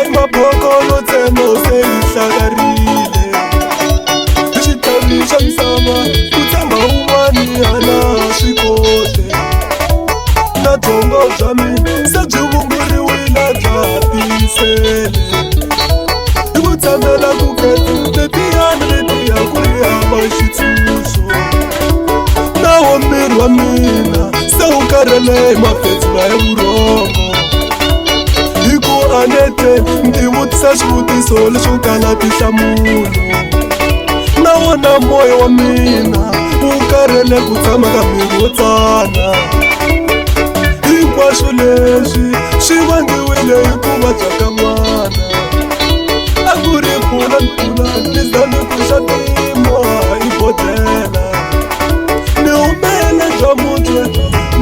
hi mabokolo ntsena se yi hlakarile i xitlhavi xa misava ku tshemba un'wani a na swi kote na byongo bya mina se byi vumburiwile bya tiyisele i ku tshamela ku khetha letiyani letiya ku ri hava xitshunxo na wo miri wa mina se wu karhele hi mafetsula ya vurhongo hi ku anete ndzi vutisa swivutiso leswo kala tinhlamulo na wona moya wa mina wu karhele ku tshama ka miri wo tsana hinkwaswo leswi swi vangiwile hi ku vabya ka n'wana a ku ri pfula mpfula ni za ni pfuxa timoha hi bodlela ni humele bya mutwe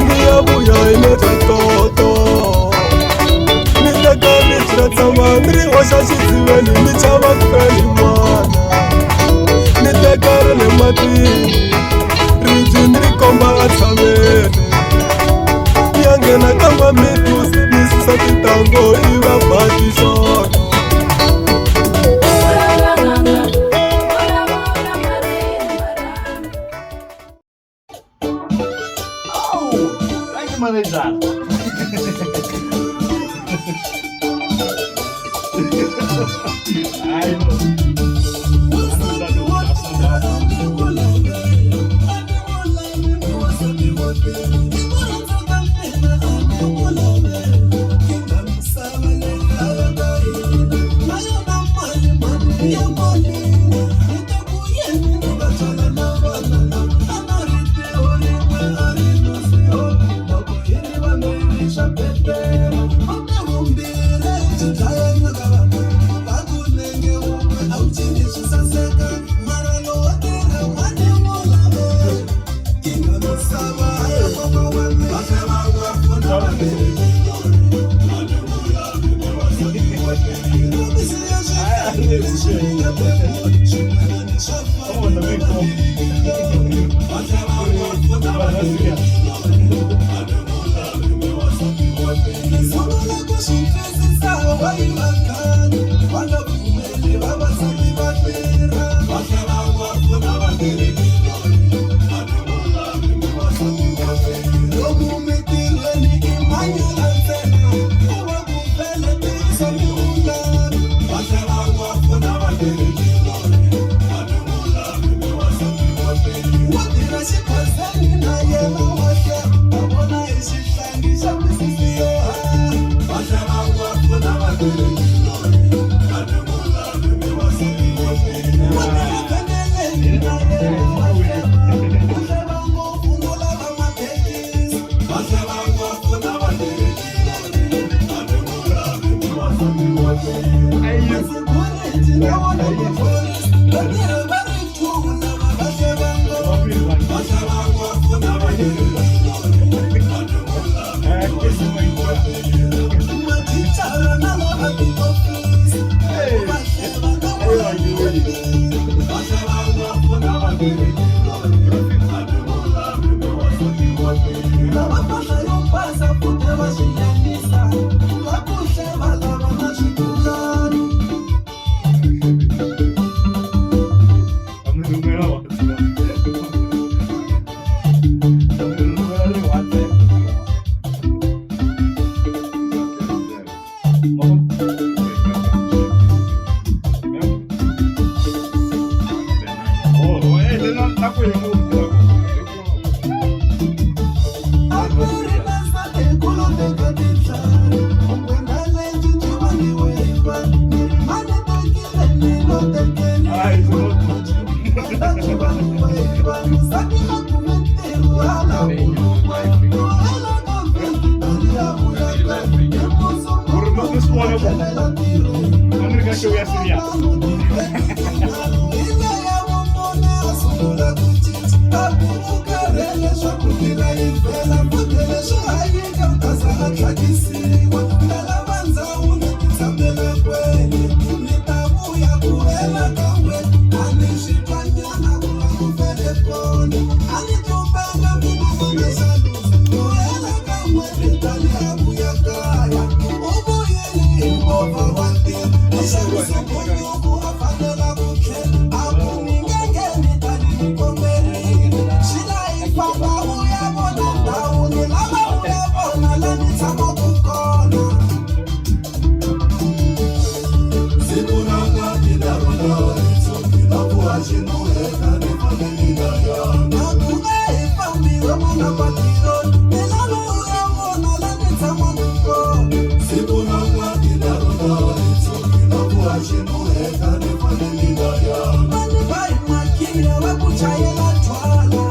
ni ya vuya hi lebya toto ni teka ribye ra tshama ni ri hoxa xidziveni ni chava ku fela n'wana ni teka ra le matini ribye ni ri komba a tshaveni ya nghena ka mamitus ni susa tintango i va ba tixoto. Oh, thank you, manager. I know. movha wa ntirho lexi musumbuluku a fanela ku tlhela a ku mi nge ngheni tani ni komberile swi la hi famba u ya vona ndhawu ni lava u ya vona la ni tshamaka kona siku ranga ni na rona ri tshuki na pfuha xinuheta ni fane ni nga yana a ku nge hi fambi we vona patironi ni lava u ya vona la ni tshamaka kona siku ranga ni na rona ri tshuki na pfuha xinuheta ni fane ni nga yana vanhu va hi makhinya va ku chayela thwala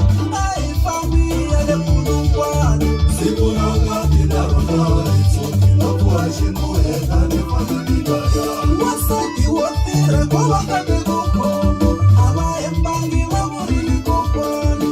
a hi fambi ya le Polokwane siku ranga ni na rona ri tshuki na pfuha xinuheta ni fane ni nga yana wansati wo tirha ko va ka khombo a va hembangi va vurile kokwana.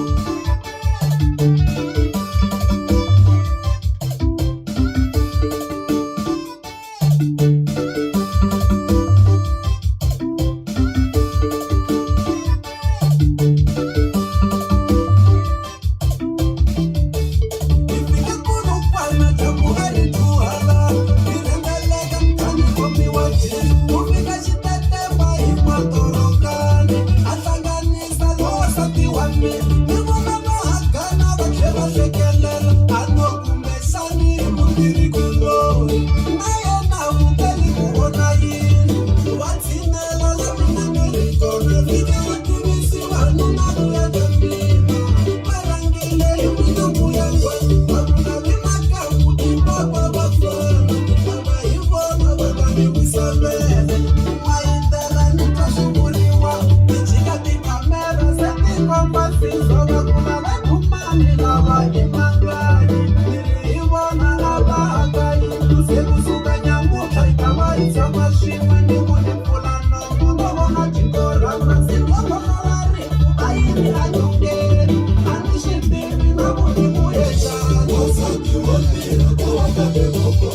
Hi fike Polokwane dyambu a ri dyuhala hi rhendzeleka kha ni khomiwa jele ku fika xitetepa hi matorokani a hlanganisa lowansati wa mina ni vona va hagana va tlhe va hlekelela a no kumbexani i mutirhikuloni na yena vukeli ku vona yini wa tshinela la mina ni ri kona fike wa tivisiwa nuna luya ka mina va rhangile hi milungu ya ngwe va ku na vi makamu timpapa vafana lava hi vona va nga ni wisa vele n'wayitela ni twa swi vuriwa ti jika tikhamera se ti komba swizwa va ku na va khumani lava i manganyi ni ri hi vona lava aka yindlu se kusuka nyamuntlha hi ta va hi tshama swin'we ni ku ni pfula nomo no vona jiko ra ndzi vona ra rifu a yi ri enyongeni a ni swi tivi na ku ni vuye njhani wansati wo tirha ko va tate voko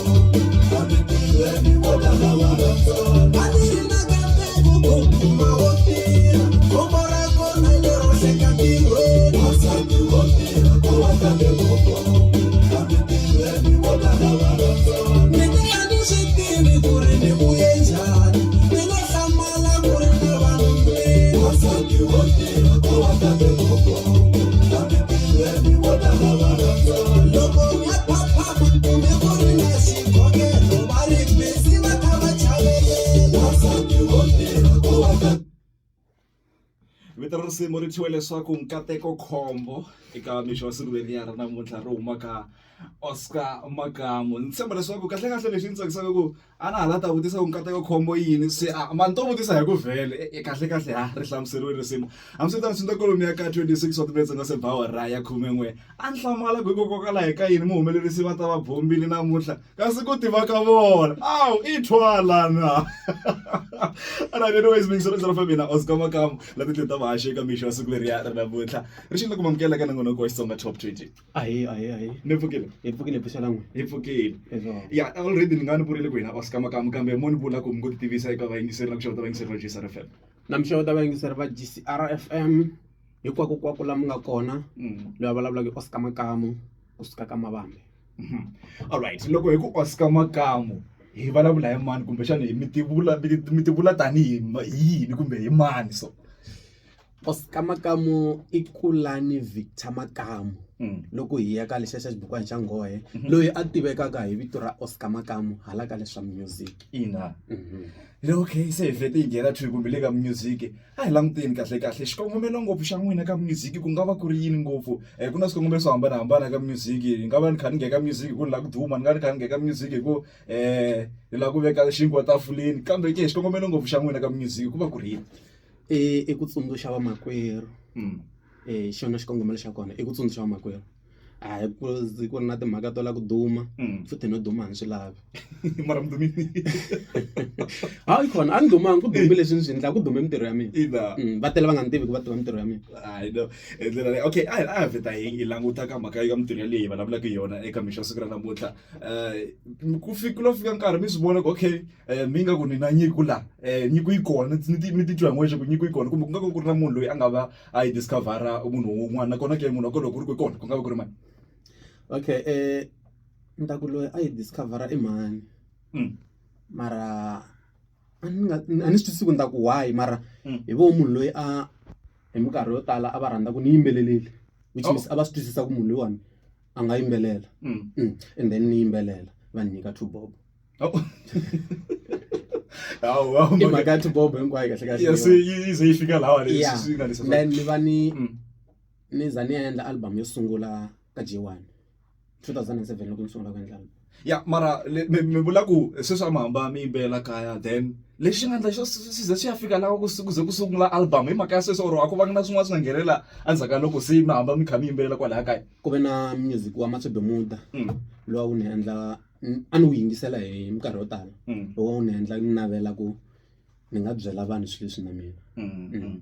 emitirhweni vo tala va rhandzana a ni ri na nkateko ko kuma wo tirha khombo ra kona hi lero hleka ntirhweni wansati wo tirha ko va tate voko emitirhweni vo tala va rhandzana mina a ni swi tivi ku ri ni vuye njhani ni lo hlamala ku ri na vanhu mina wansati wo tirha ko va tate voko emitirhweni vo tala va rhandzana loko ni ya phaphama kumbe ku ri na xikhongelo va ri busy va kha va chavelela wansati wo tirha ko va tate Vito ra risimu ri thyiwe leswaku Nkateko Khombo eka mixo wa siku leriya ra namuntlha ri huma ka Oscar Makamu. Ni tshemba leswaku kahlekahle lexi ni tsakisaka ku a na ha la ta vutisa ku Nkateko Khombo i yini se a ma ni to vutisa hi ku vhele e kahlekahle ha ri hlamuseriwile risimu. Hambiswiritano swi ta kwalomuya ka 26 wa timinetse nga se ba awara ya khumen'we a ni hlamala ku hikokwalaho ka yini muhumelerisi va ta va bombile namuntlha kasi ku tiva ka vona awu i thwala na alright anyways mingiselo ndlela fa mina Oscar Makamu la tindleni ta vahaxi eka mixo ya siku leriya ra namuntlha ri xini ku mamukela ka nongonoko wa Xitsonga Top 20 Ahee, ahee, ahee. Ni pfukile Hi pfukile hi pfuxela n'we. Hi pfukile Ezwo. Ya already ni nga ni vurile ku hina Oscar Makamu kambe mo ni vula ku mi ngo ti tivisa eka vayingiseri na ku xeweta vayingiseri va GCR FM. Na mi xeweta vayingiseri va GCR FM hinkwako kwako la mi nga kona. Loyi a vulavulaka i Oscar Makamu kusuka ka Mavambe. Alright loko hi ku Oscar Makamu hi vulavula hi mani kumbexana hi mi tivula mi tivula tanihi hi yini kumbe hi mani so. Oscar Makamu i Kulani Victor Makamu loko hi ya ka lexiya xa xibukwana xa nghohe loyi a tivekaka hi vito ra Oscar Makamu hala ka leswa music. Ina okay se hi vhete hi nghena thwi kumbe le ka music a hi languteni kahle kahle xikongomelo ngopfu xa n'wina ka music ku nga va ku ri yini ngopfu ku na swikongomelo swo hambanahambana ka music ni nga va ni kha ni nghena ka music hi ku ni lava ku duma ni nga ni kha ni nghena ka music hi ku ni lava ku veka xinkwa tafuleni kambe ke xikongomelo ngopfu xa n'wina ka music ku va ku ri yini. I ku tsundzuxa vamakwerhu hi xona xikongomelo xa kona i ku tsundzuxa vamakwerhu a hi ku ze ku ri na timhaka to lava ku duma futhi no duma a ni swi lavi mara mi dumile hayi khona a ni dumanga ku dume leswi ni swi endlaka ku dume mintirho ya mina ina va tele va nga ni tiviki va tiva mintirho ya mina hayi no hi ndlela leyi okay a hi a hi vheta hi languta ka mhaka ya mintirho yaleyi hi vulavulaka hi yona eka mixo wa siku ra namuntlha ku fika ku lo fika nkarhi mi swi vona ku okay mi nga ku ni na nyiko la nyiko yi kona ni ti mi titwa hi n'wexe ku nyiko yi kona kumbe ku nga ku ri na munhu loyi a nga va a yi discover-a munhu wun'wana nakona ke munhu wa kona loko ku ri ku yi kona ku nga va ku ri mani. Okay ni ta ku loyi a yi discover-a i mhani. Mara a ni nga a ni swi twisisi ku ni ta ku why mara Mm. hi voho munhu loyi a hi minkarhi yo tala a va rhandza ku ni yimbeleleli which Oh. means a va swi twisisa ku munhu loyiwani a nga yimbelela. And then ni yimbelela va ni nyika two bob. Oh. Hawu, hawu, I mhaka ya two bob hinkwayo kahle kahle. Yeah, se yi ze yi fika laha leswi Yeah. swi nga leswi. Then ni va ni Mm. ni za ni ya endla album yo sungula ka J1 2007 loko ni sungula ku endla album. Ya mara mi vula ku sweswi a mi hamba mi yimbelela kaya, then lexi nga endla xo swi ze swi ya fika laha ku ze ku sungula album hi mhaka ya sweswo, or a ku vanga na swin'wana swi nga nghenelela endzhaku ka loko se mi hamba mi kha mi yimbelela kwalaya kaya? Ku ve na music wa Matsebe Muda lowu a wu ni endla a ni wu yingisela hi minkarhi yo tala, lowu a wu ni endla ni navela ku ni nga byela vanhu swilo leswi na mina.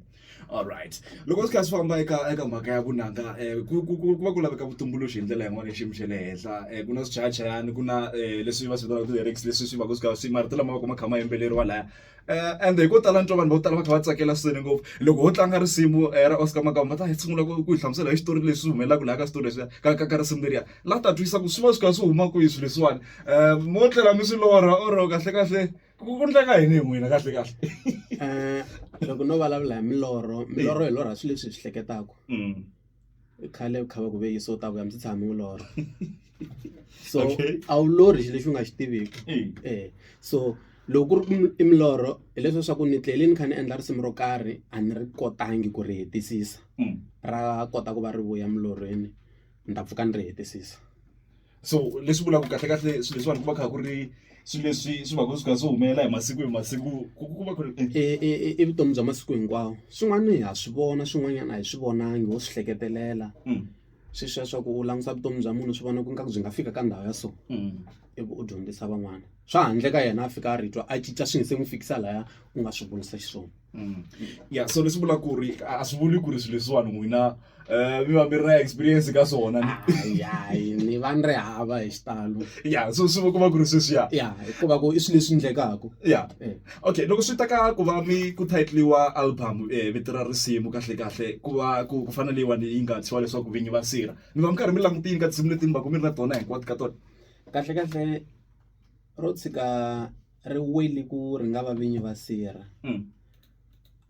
All right, loko swi kha swi famba eka mhaka ya vunanga, ku va ku laveka vutumbuluxi hi ndlela yin'wana ya xiyimo xa le henhla. Ku na swichayachayani, ku na leswi va swi vitanaka ti-lyrics, leswi swi va ku swi kha swi marito lama va ku ma kha ma yimbeleriwa laya, ende hi ko tala ni twa vanhu vo tala va kha va tsakela swinene ngopfu loko ho tlanga risimu ra Oscar Makamu, va ta hi sungula ku hi hlamusela hi xitori leswi swi humelelaka laha ka switori leswiya ka risimu leriya, la ta twisa ku swi va swi kha swi huma kwihi swilo leswiwani. Mo tlela mi swi lorha or kahle kahle ku endleka yini hi n'wina kahle kahle? Loko no vulavula hi milorho, milorho hi lorha swilo leswi hi swi hleketaka. I khale kha va ku veyisa u ta vuya mi se tshama mi n'wi lorha, so a wu lorhi xilo lexi u nga xi tiviki. So loko ku ri ku i milorho, hi leswiya swa ku ni tlele ni kha ni endla risimu ro karhi, a ni ri kotangi ku ri hetisisa, ra kota ku va ri vuya milorhweni, ni ta pfuka ni ri hetisisa. So leswi vulaka kahle kahle swilo leswiwani ku va kha ku ri swilo leswi swi va ku swi kha swi humelela hi masiku hi masiku, ku va ku ri I vutomi bya masiku hinkwawo. Swin'wana ha swi vona, swin'wanyana a hi swi vonangi, ho swi hleketelela. Sweswiya swa ku u languta vutomi bya munhu, swi vona ku ingaku byi nga fika ka ndhawu ya so, ivi u dyondzisa van'wana swa handle ka yena, a fika a ri twa a cinca, swi nga se n'wi fikisa laya u nga swi vonisa xiswona. Ya, so leswi vulaka ku ri a swi vuli ku ri swilo leswiwani n'wina mi va mi ri na experience ka swona? Hayi, hayi, ni va ni ri hava hi xitalo. Ya, so swi va ku va ku ri sweswiya. Ya, hikuva ku i swilo leswi endlekaka. Ya, okay, loko swi ta ka ku va mi ku title-iwa album vito ra risimu kahle kahle ku va ku fana leyiwani yi nga thyiwa leswaku Vinyi va Sirha, mi va mi karhi mi langutini ka tinsimu leti mi va ku mi ri na tona hinkwato ka tona? Kahle kahle ro tshika ri weli ku ri nga va Vinyi va Sirha,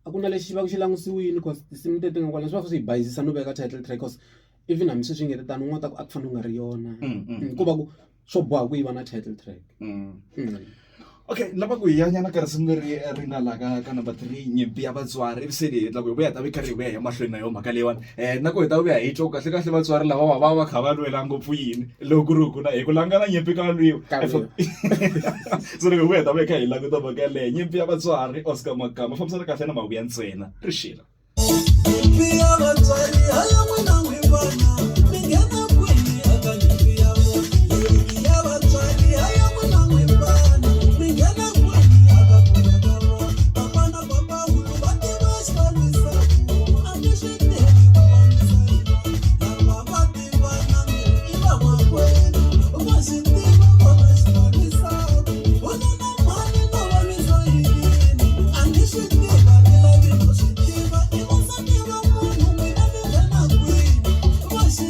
a ku na lexi va ku xi langutisiwile, cause tinsimu teti nga kwala swi va swi hi bayizisa no veka title track, cause even hambi sweswi nge te tano un'wana ta ku a ku fanele ku nga ri yona, ko va ku swo boha ku yi va na title track. Okay, ni lava ku hi ya nyana ka risimu leri ri nga la ka number 3, Nyimpi ya Vatswari, ivi se ni loko hi vuya hi ta vi karhi hi vuya hi ya mahlweni na yona mhaka leyiwani, na ku hi ta vuya hi twa ku kahle kahle vatswari lava va va va kha va lwela ngopfu yini, loko ku ri ku na hi ku langana nyimpi ka lwiwa. Ka lwiwa. So loko hi vuya hi ta vuya hi kha hi languta mhaka yaleyo, Nyimpi ya Vatswari, Oscar Makama fambisana kahle na Mavuya Ntsena rixila. Nyimpi ya vatswari hala n'wina n'wi vana mi nghena kwini eka nyimpi ya vona? Nyimpi ya vatswari hala n'wina n'wi vana mi nghena kwini eka ku lwa ka vona? Papa na papahulu va tiva xi va lwisaku, a mi swi tivi ku va lwisa yini. Lava va tivana mi ri i vamakwenu, va swi tiva vona xi va lwisaku. U na mhani no va lwisa yini? A ni swi tiva, ni lavi no swi tiva. I vasati va munhu, n'wina mi nghena kwini? Va swi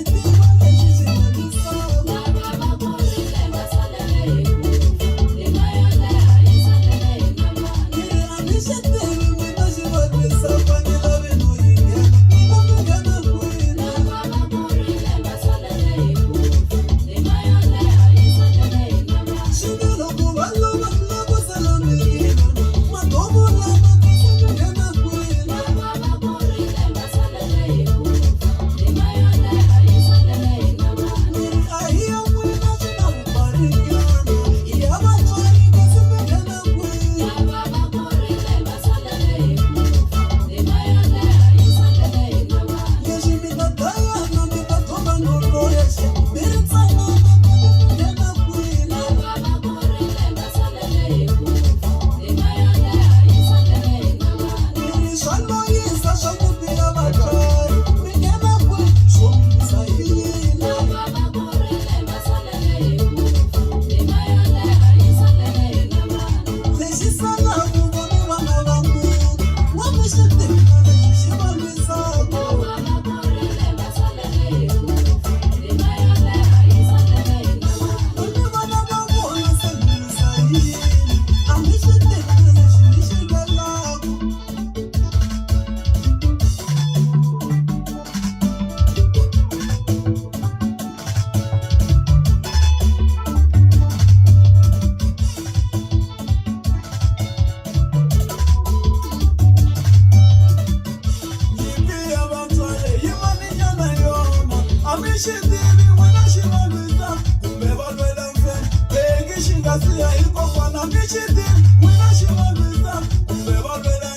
xi tivi n'wina xi va lwisa kumbe va lwela mfenhe beki xi nga siya hikokwana mi xi tivi n'wina xi va lwisa kumbe va lwela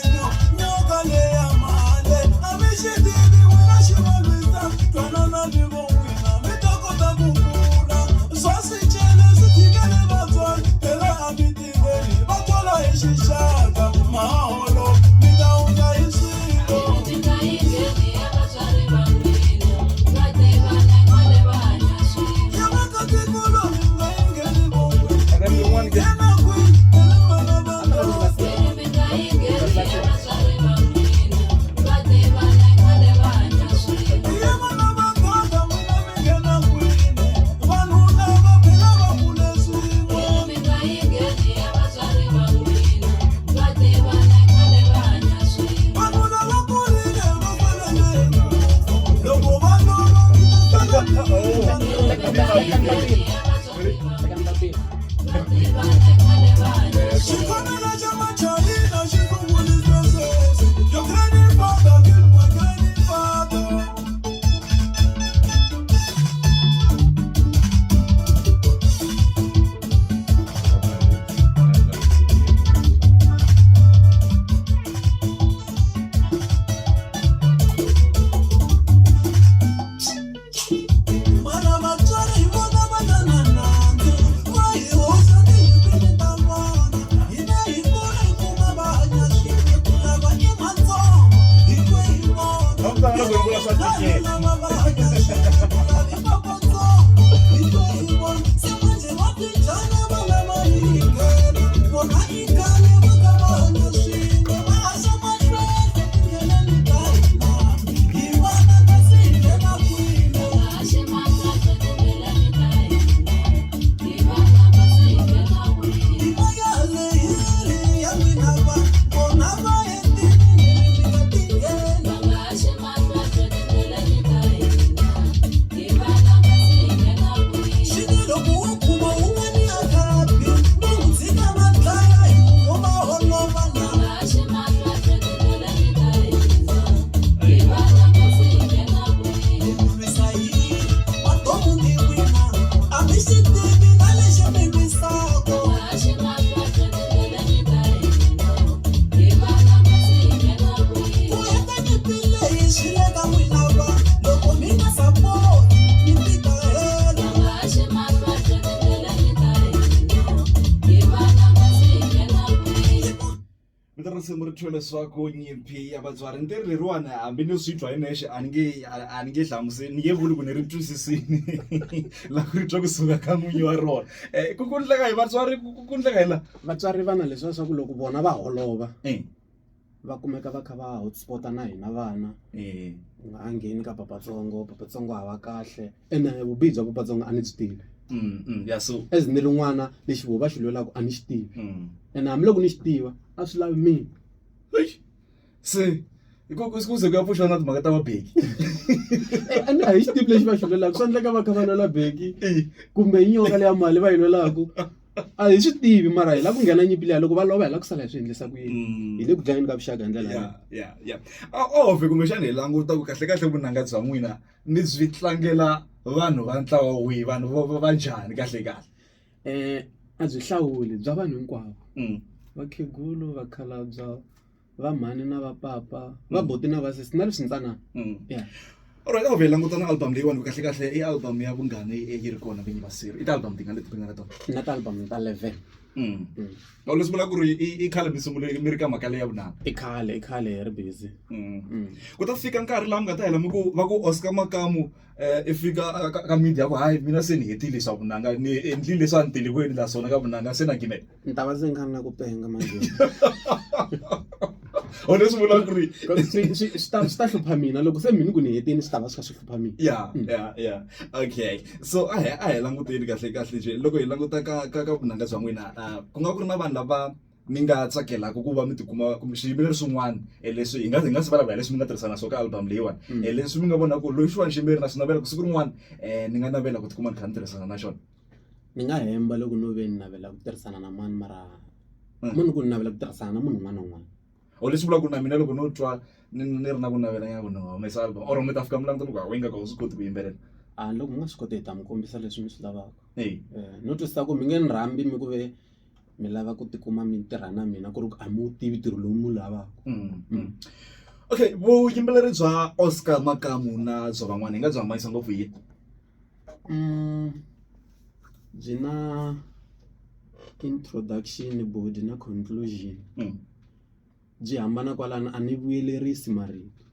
nyoka leya male a mi xi tivi n'wina xi va lwisa twanana ni vo n'wina mi ta kota ku kula swa swicele swi tshikele vatswari phela a mi tiveni va twala hi xixaka maholo mi ta hundza hi swilo. Ya vaakatiko mi nga yi ngheni vo n'wina mi nghena kwihi phela vana va ndoto. Ya vana va ndoto n'wina mi nghena kwini vanhu lava phela va kule swin'we. Vanhu lava kurile va fanele ngopfu loko va lova mi ta sala mi Xikhomela xa machayina xi sungulise sweswi. Your grandfather killed my grandfather. Mara vatswari hi vona va nga na nandzu va hi hoxa tinyimpini ta vona hina hi kula hi kuma va hanya swin'we ku lava i matsongo hi twe hi vona vanhu lava va hanya swin'we ku lava i papatsongo hi twe hi vona se manje va tibyana va lava hi nghena vona i khale va kha va hanya swin'we va haxa mahlweni tindleleni ta hina hi vona kasi hi nghena kwini. Mimoya leyi ya n'wina va vona va hetile mi nga tingheni. Xini loko wo kuma un'wani a khapi mi n'wi tshika na dlaya hi ku vo va holova na. Mi lwisa yini matomu ni n'wina a mi xi tivi na lexi mi lwisaka. Ku heta nyimpi leyi swi le ka n'wina va loko mi nga support nyimpi ta hela. Vito ra risimu ri thyiwe leswaku nyimpi ya vatswari ntirho leriwani hambi ni swi twa hi nexe a ni nge a ni nge hlamuseli ni nge vuli ku ni ri twisisini la ku ri twa kusuka ka n'winyi wa rona ku ku ndleka hi vatswari ku ndleka hi la Vatswari va na leswiya swa ku loko vona va holova va kumeka va kha va hotspot-a na hina vana u nga a ngheni ka papatsongo papatsongo a va kahle ene vubihi bya papatsongo a ni byi tivi ya so as ni ri n'wana lexi vo va xi lwelaka a ni xi tivi ene hambiloko ni xi tiva a swi lavi mina. Se ku ze ku ya pfuxiwa na timhaka ta vabeki. A ni a hi xi tivi lexi va xi lwelaka swa endleka va kha va lwela beki kumbe i nyoka leya mali va yi lwelaka a hi swi tivi mara hi lava ku nghena nyimpi liya loko va lova hi lava ku sala hi swi endlisa ku yini hi le ku dlayeni ka vuxaka hi ndlela ya ya ove kumbexana hi languta ku kahle kahle vunanga bya n'wina mi byi tlangela vanhu va ntlawa wihi vanhu vo va njhani kahle kahle. A byi hlawuli bya vanhu hinkwavo vakhegulu vakhalabya va mhani na va papa va buti na va sesi na leswi ntsanana ya. Alright a ho languta na album leyiwani kahle kahle i album ya vunghani yi ri kona vinyi va siri i ti-album tingani leti mi nga na tona na ti-album ta 11. Leswi vulaka ku ri i khale mi sungule mi ri ka mhaka leya vunanga. I khale i khale hi ri busy. Ku ta fika nkarhi laha mi nga ta hela mi ku va ku Oscar Makamu i fika ka media ku hayi mina se ni hetile swa vunanga ni endlile leswi a ni tele ku endla swona ka vunanga se na gimeta. Ni ta va se ni kha ni la ku penga manje. O leswi vulaka ku ri swi ta hlupha mina loko se mina ku ni hetini swi ta va swi kha swi hlupha mina. Ya okay so a hi languteni kahle kahle njhe loko hi languta ka vunanga bya n'wina ku nga ku ri na vanhu lava mi nga tsakelaka ku va mi tikuma kumbe swiyimbeleri swin'wana leswi hi nga si vulavula hi leswi mi nga tirhisana swona ka album leyiwani leswi mi nga vona ku loyi xiwani xiyimbeleri na swi navela ku siku rin'wana ni nga navela ku tikuma ni kha ni tirhisana na xona. Ni nga hemba loko no ve ni navela ku tirhisana na mani mara mo ni ku ni navela ku tirhisana na munhu un'wana na un'wana. Or leswi vulaka ku na mina loko no twa ni ri na ku navela nyana ku ni humesa album or mi ta fika mi languta mi ku hawu ingaku a wu swi koti ku yimbelela. A loko mi nga swi koti hi ta mi kombisa leswi mi swi lavaka. No twisisa ku mi nge ni rhambi mi ku ve mi lava ku tikuma mi tirha na mina ku ri ku a mi wu tivi ntirho lowu mi wu lavaka. Okay, vuyimbeleri bya Oscar Makamu na bya van'wana hi nga byi hambanisa ngopfu hi yini? Byi na introduction, body na conclusion. Byi hambana kwalano a ni vuyelerisi marito.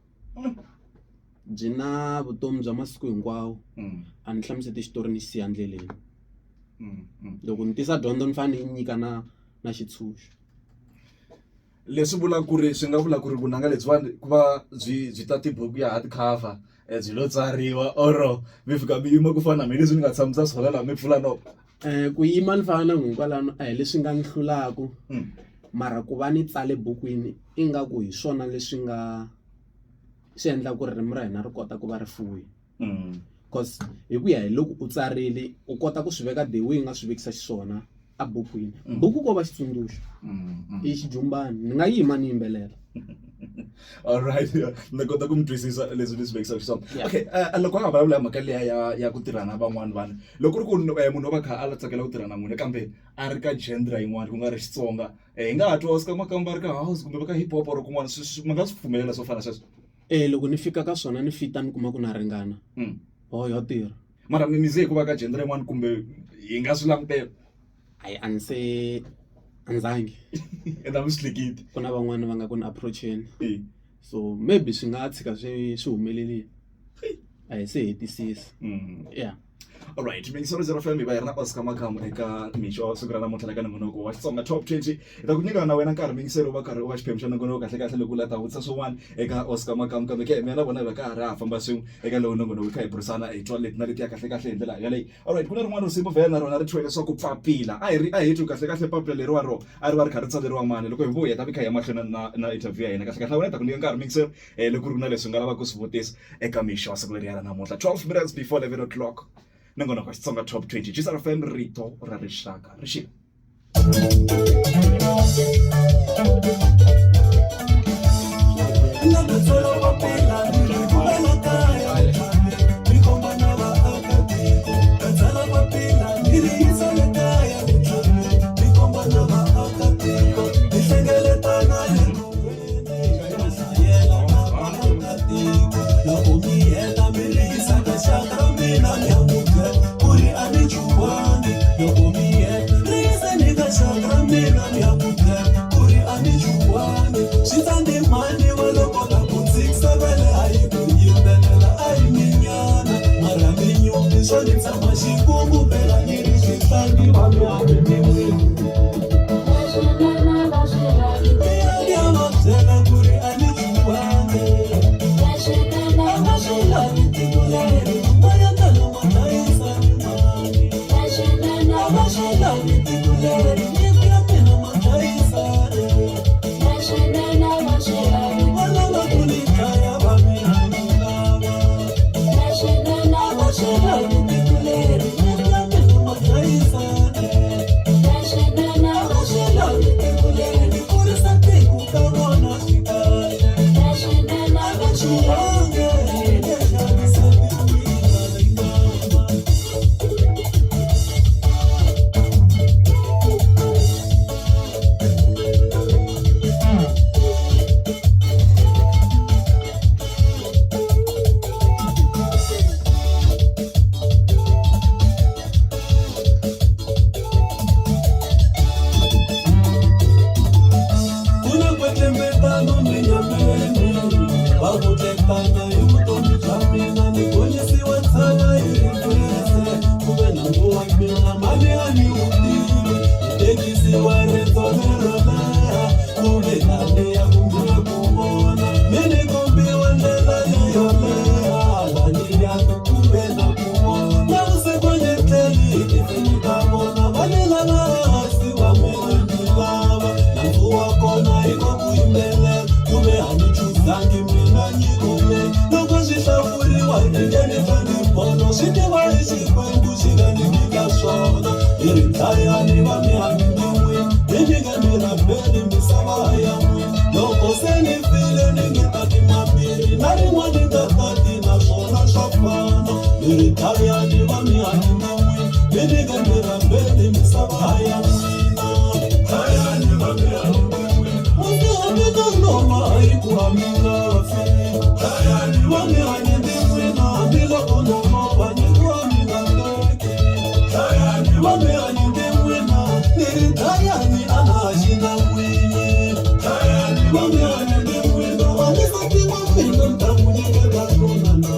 Byi na vutomi bya masiku hinkwawo a ni hlamuseti xitori ni xi siya endleleni. Loko ni tisa dyondzo ni fanele ni yi nyika na na xitshunxo. Leswi vulaka ku ri swi nga vula ku ri vunanga lebyiwani ku va byi byi ta tibuku ya hard cover byi lo tsariwa or mi fika mi yima ku fana na mina leswi ni nga tshamisa swona laha mi pfula no. Ku yima ni fana na n'wina kwalano a hi leswi nga ni hlulaka mara ku va ni tsale bukwini ingaku hi swona leswi nga swi endlaka ku ririmi ra hina ri kota ku va ri fuya. Cause hi ku ya hi loko u tsarile u kota ku swi veka the way u nga swi vekisa xiswona a bukwini. Buku ko va xitsundzuxo i xijumbani ni nga yima ni yimbelela. Alright ni kota ku mi twisisa leswi ni swi vekisaka xiswona. Okay loko a ha vulavula hi mhaka liya ya ya ku tirha na van'wani vanhu loko ku ri ku munhu o va kha a tsakela ku tirha na n'wina kambe a ri ka genre yin'wana ku nga ri Xitsonga hi nga ha twa Oscar Makamba a ri ka house kumbe va ka hip hop or kun'wana swi mi nga swi pfumelela swo fana na sweswo? E loko ni fika ka swona ni fita ni kuma ku na ringana ho yo tirha. Mara mi ze hi ku va ka genre yin'wana kumbe hi nga swi langutela? Hayi a ni se a ni zangi. Ende a mi swi hleketi? Ku na van'wani va nga ku ni approach-eni so maybe swi nga tshika swi swi humelerile a hi se hetisisa ya. Alright, mingiselo zero FM hi va hi ri na Oscar Makamu eka mixo wa siku ra namuntlha la ka nongonoko wa Xitsonga Top 20. Hi ta ku nyika na wena nkarhi mingiselo u va karhi u va xiphemu xa nongonoko kahle kahle loko u la ta vutisa swin'wana eka Oscar Makamu kambe ke mina na vona hi va ka ha ri ha famba swin'we eka lowu nongonoko hi kha hi burisana hi twa leti na letiya kahle kahle hi ndlela yaleyo. Alright, ku na rin'wana risimu vhele na rona ri thyiwe leswaku papila. A hi ri a hi twi kahle kahle papila leriwa ro a ri va ri kha ri tsaleriwa mani loko hi vuya hi ta vi kha hi ya mahlweni na na interview ya hina kahle kahle na wena hi ta ku nyika nkarhi mingiselo loko ku ri na leswi nga lavaka ku swi vutisa eka mixo wa siku leriya ra namuntlha 12 minutes before 11 o'clock nongonoko wa Xitsonga Top 20 GCR FM rito ra rixaka rixile. Dlayani va mi hanyina n'wina mi ni nge mi rhambeli misava ya n'wina Dlayani va mi hanyina n'wina muti wa mina lova hayi ku a mi nga fi Dlayani va mi hanyina n'wina hambiloko no lova nyiko a mi nga teki Dlayani va mi hanyina n'wina ni ri dlayani a na ha xi na n'winyi Dlayani va mi hanyina n'wina wa nsati wa mina ni ta n'wi nyiketa kona na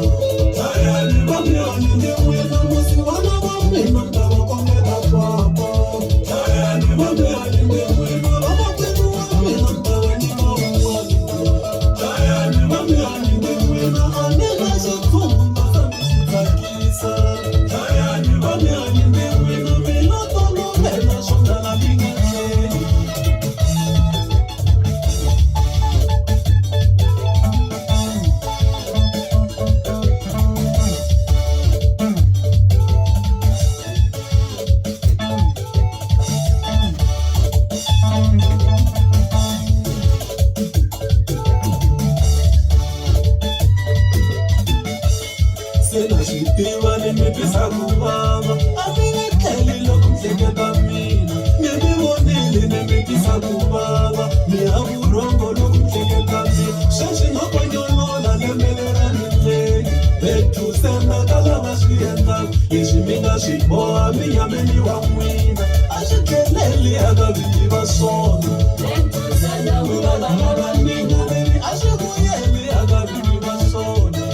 Dlayani va mi hanyina n'wina musiwana wa mina ni ta va kombeta papa Dlayani va mi hanyina n'wina vamakwenu wa mina ni ta va nyika un'wana Dlayani va mi hanyina n'wina a ni na xitshungu ta mi xi tsakisa Dlayani va mi hanyina n'wina mina tolovela swo tala mi nga tlheli. Se na swi tiva ni mi twisa ku vava a mi nge tlheli loko mi hleketa mina ni mi vonile ni mi twisa ku vava mi ha vurhongo loko mi hleketa mina sweswi no konyolola lembe lera ni tleli bethusenda ka lava swi endlaka leswi mi nga swi boha mi nyameni wa n'wina a swi tlheleli eka vinyi va swona valala va mina leri a swi vuyeli eka vinyi va swona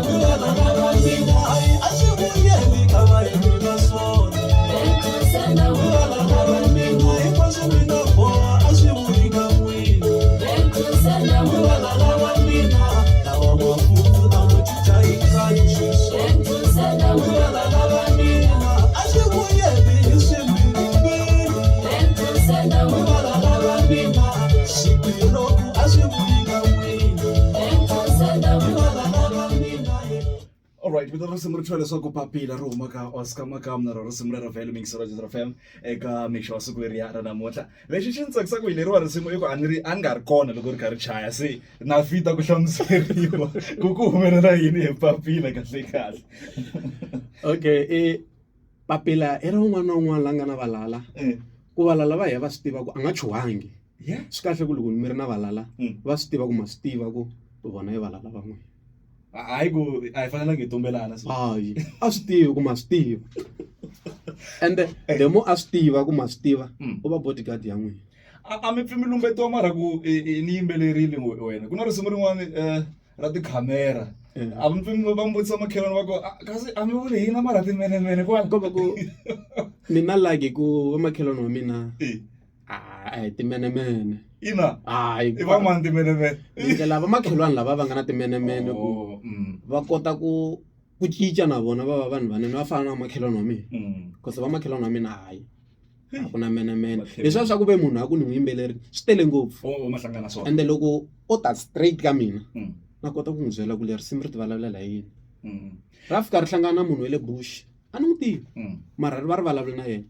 valala va mina hayi a swi vuyeli ka vayeni va swona valala va mina hinkwaswo mi nga boha a swi vuyi ka n'wina valala va mina lawa mafundzu na mo cinca hi nkanyi sweswi valala va mina a swi vuyeli hi swimbirhimbirhi valala va mina xitiroku a swi vuyi ka n'wina valala va mina Alright, vito ra risimu ri thyiwa leswaku papila ri huma ka Oscar Makamu na rona risimu lero vhele mingisi ra Jozi FM eka mixo wa siku leriya ra namuntlha. Lexi xi ni tsakisaka hi leriwa risimu i ku a ni ri a ni nga ri kona loko ri kha ri chaya se na fita ku hlamuseriwa ku ku humelela yini hi papila kahle kahle. Okay i papila i ra un'wana na un'wana la nga na valala ku valala va ya va swi tiva ku a nga chuhangi swi kahle ku loko mi ri na valala va swi tiva ku ma swi tiva ku vona i valala va n'wina. Hayi ku a hi fanelangi hi tumbelana so. Hayi a swi tivi ku ma swi tiva ende the more a swi tiva ku ma swi tiva u va bodyguard ya n'wina. A mi pfi mi lumbetiwa mara ku ni yimbelerile wena ku na risimu rin'wani ra tikhamera a mi pfi va mi vutisa makhelwani va ku kasi a mi vuli hina mara timenemene kwala. Ko va ku mina lucky ku vamakhelwani wa mina a hi timenemene. Ina Hayi i va mani timenemene? Ndlela vamakhelwani lava va nga na timenemene ku Oh, va kota ku ku cinca na vona va va vanhu vanene va fana na vamakhelwani wa mina cause vamakhelwani wa mina hayi a ku na menemene leswiya swa ku ve munhu a ku ni n'wi yimbelerile swi tele ngopfu Oh, ma hlangana swona. ende loko o ta straight ka mina na kota ku n'wi byela ku leri risimu ri ti vulavulela hi yini ra fika ri hlangana na munhu wa le bush a ni n'wi tivi mara ri va ri vulavula na yena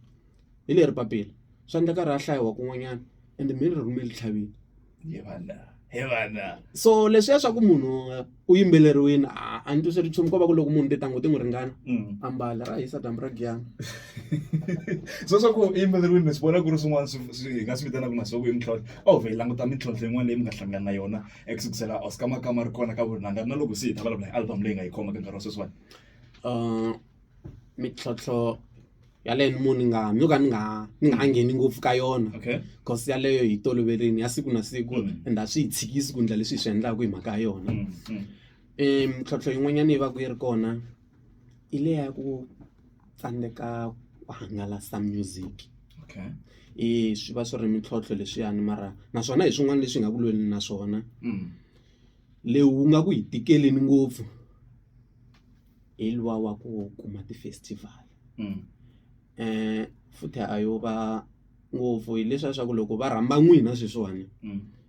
hi leri papila swa endleka ri ya hlayiwa kun'wanyana ende mi ri rhumeli tlhavini He vana he vana so leswiya swa ku munhu u yimbeleriwini a ni twi swi ri nchumu ko va ku loko munhu tintangu ti n'wi ringana ambala ra hisa dyambu ra giyani so swa ku yimbeleriwini ni swi vona ku ri swin'wana swi hi nga swi vitanaka na swa ku i mintlhontlho a wu vhe hi languta mintlhontlho yin'wana leyi mi nga hlangana na yona eku sukusela Oscar Makama ri kona ka vunanga na loko se hi ta vulavula hi album leyi nga yi khoma ka nkarhi wa sweswiwani. Mintlhontlho yaleyo ni mo ni nga no ka ni nga ni nga ngheni ngopfu ka yona okay cause yaleyo hi toloverini ya siku na siku and a swi hi tshikisi ku endla leswi hi swi endlaka hi mhaka ya yona mintlhontlho yin'wanyana yi va ku yi ri kona i le ya ku tsandzeka ku hangalasa music okay e swi va swi ri mintlhontlho leswiyani mara naswona hi swin'wana leswi hi nga ku lweni na swona lewu nga ku hi tikeleni ngopfu hi luwa wa ku kuma ti-festival futhi a yo va ngopfu hileswiya swa ku loko va rhamba n'wina sweswiwani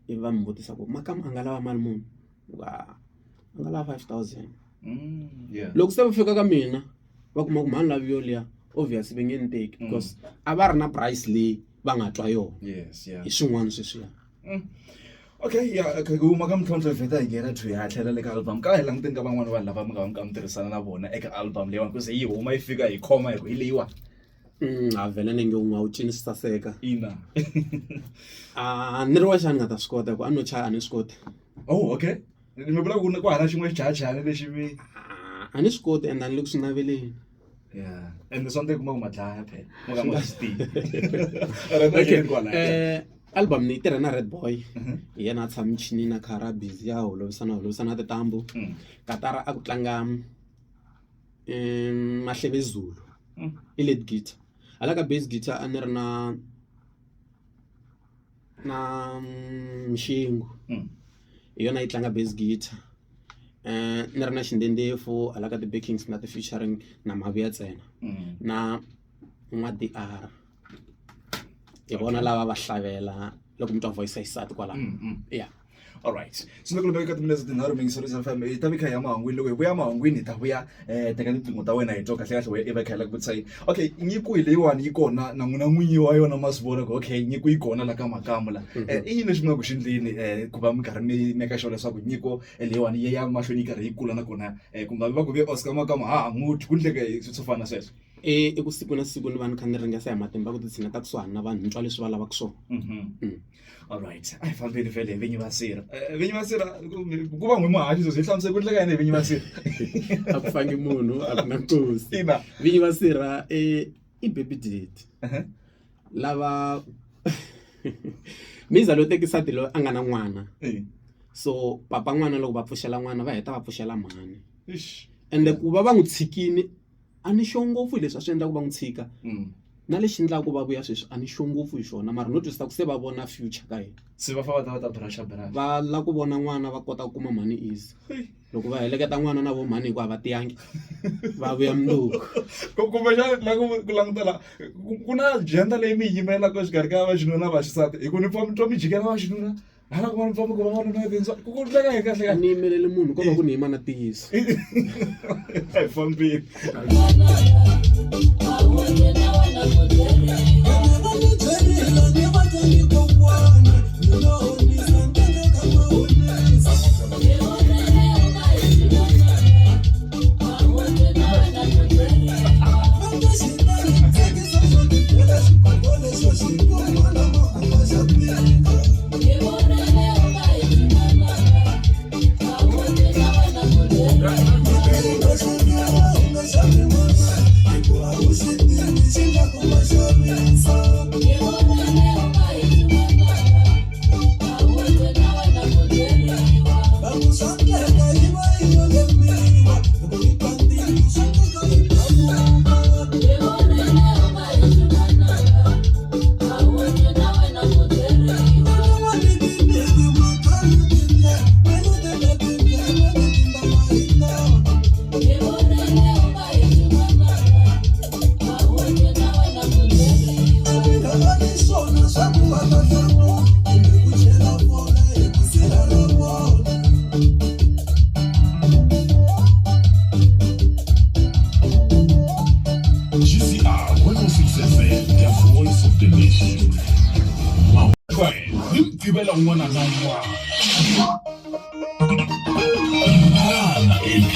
ivi va mi vutisa ku Makamu a nga lava mali muni ni ku a nga lava 5000 loko se va fika ka mina va kuma ku mhani lavi yoliya obvious va nge ni teki because a va ri na price leyi va nga twa yona yes yeah hi swin'wana sweswiya. Okay, ya okay, ku huma ka mintlhontlho hi vheta hi nghena to hi tlhela le ka album ka hi languteni ka van'wani vanhu lava mi nga va mi kha mi tirhisana na vona eka album leyiwani ku ze yi huma yi fika hi khoma hi ku hi leyiwani. A vhele ni nge wun'we a wu cini swi saseka. Ina. A ni ri wexe a ni nga ta swi kota hi ku a no chaya a ni swi koti. Oh okay, mi vula ku ku hava xin'we xichayachayani lexi mi. A ni swi koti ende a ni le ku swi naveleni. Yeah, ende swa endleka u kuma ku ma dlaya phela mo ka mi nga swi tivi. Okay album ni yi tirha na Red Boy hi yena a tshama michinini a kha a busy ya holovisana holovisana tintambu. Katara a ku tlanga Mahlebezulu i lead guitar hala ka bass guitar a ni ri na na Mshengu hi yona yi tlanga bass guitar ni ri na Xindendefu hala ka ti-backings na ti-featuring na Mavuya ntsena na N'wa D_R hi vona lava va hlavela loko mi twa voice ya xisati kwalano ya. Alright so loko loko ka timinetse tinharhu mingiselo FM hi ta vi kha hi ya mahungwini loko hi vuya mahungwini hi ta vuya teka tinqingho ta wena hi twa kahle kahle i va kha hi lava ku vutisa yini okay nyiko hi leyiwani yi kona na n'wina n'winyi wa yona ma swi vona ku okay nyiko yi kona la ka Makamu la i yini lexi mi nga ku xi endleni ku va mi karhi mi make sure leswaku nyiko leyiwani yi ya mahlweni yi karhi yi kula nakona ku nga vi va ku ve Oscar Makamu ha ha n'wi twi ku endleke swo fana na sweswo. I ku siku na siku ni va ni kha ni ringesa hi matimba ku ti tshineta kusuhani na vanhu ni twa leswi va lavaka swona. Alright a hi fambeni vhele hi vinyi va sirha. Vinyi va sirha ku va n'wi muhaxi sweswi hi hlamusela ku endleka yini hi vinyi va sirha. A ku fangi munhu a ku na nkosi. Ina. Vinyi va sirha i baby daddy lava miza loyi tekisa loyi a nga na n'wana so papa n'wana loko va pfuxela n'wana va heta va pfuxela mhani ende ku va va n'wi tshikini a ni sure ngopfu hi leswi a swi endla ku va n'wi tshika na lexi endlaka ku va vuya sweswi a ni sure ngopfu hi xona mara no twisisa ku se va vona future ka hina se va famba va ta va ta brush brush va lava ku vona n'wana va kota ku kuma mhani easy loko va heleketa n'wana na vo mhani hikuva a va tiyangi va vuya mundzuku kumbexana la ku languta la ku na gender leyi mi yi yimelaka exikarhi ka vaxinuna na vaxisati hi ku ni pfa mi twa mi jikela vaxinuna hala ku va ni pfa mi ku vavanuna va ku ku endleka yini kahle a ni yimeleli munhu ko va ku ni yima na ntiyiso a hi fambeni. GCR 106 FM, the voice of the nation. Hi Mugqivela un'wana na un'wana. Phalana LP.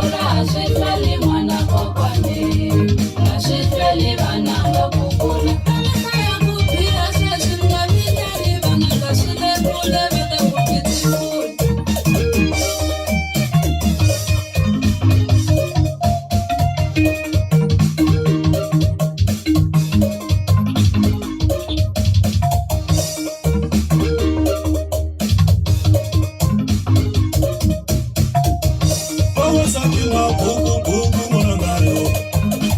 kula a swi hlweli n'wana kokwani a swi hlweli vananga ku kula ya ku biha sweswi nga vileli vananga swi le kule va ta ku pitikula. Vavasati mabukubuku n'wanangayo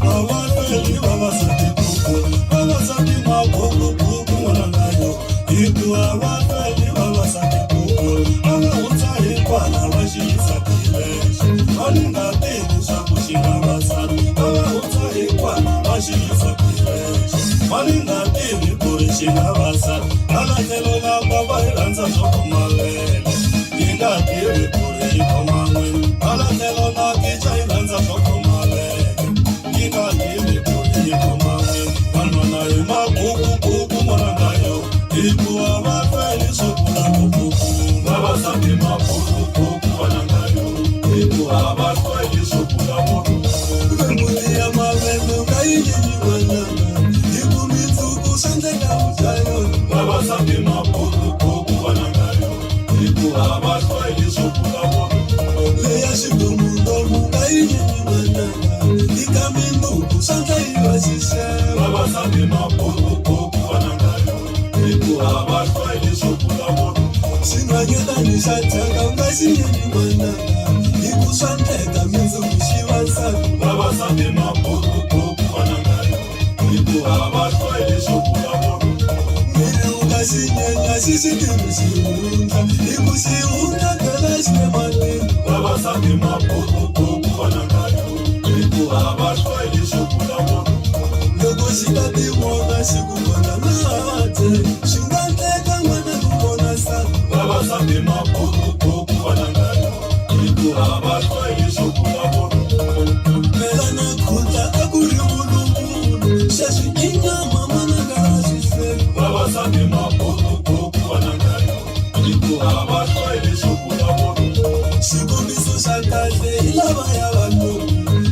a va hlweli vavasati buku vavasati mabukubuku n'wanangayo hikuva va hlweli vavasati buku a va hundza hikwala va xi yisa tilexe va ni nga tivi swa ku xi nga vasati a va hundza hikwala va xi yisa tilexe va ni nga tivi ku ri xi nga vasati hala tlhelo na bava yi rhandza swo khoma vele yi nga tivi ku ri yi khoma n'wini hala tlhelo na kica yi rhandza swo khoma vele yi nga tivi ku ri yi khoma n'wini vanhwana hi mabukubuku n'wanangayo hikuva va hlweli swo kula vubuku vavasati mabukubuku n'wanangayo hikuva va hlweli swo kula vubuku Mbuti ya mavele u nga yi nyenyi n'wananga hi ku mindzuku swa endleka u dya yona. Vavasati mabukubuku n'wanangayo hikuva va hlweli swo kula vubuku Leya xidomudomu u nga yi nyenyi n'wananga hi ka mindzuku swa endla yi va xixevo. Vavasati mabukubuku n'wanangayo hikuva va hlweli swo kula vubuku Xinhwanyetani xa thyaka u nga xi nyenyi n'wananga hi ku swa endleka mindzuku xi va nsati. Vavasati mabukubuku n'wanangayo hikuva va hlweli swo kula vubuku Miri u nga xi nyenya xi xi tivi xihundla hi ku xihundla phela xi le matini. Vavasati mabukubuku n'wanangayo hikuva va hlweli swo kula vubuku Loko xi ta tivona xi ku vona laha swi nga endleka n'wana ku vona nsati. Vavasati mabukubuku n'wanangayo hikuva va hlweli swo kula vubuku Phela na khutla a ku ri vuluvulu sweswi i nyama mananga a swi hlweli. Vavasati mabukubuku n'wanangayo hikuva va hlweli swo kula vubuku Xikombiso xa kahle hi lavaya valungu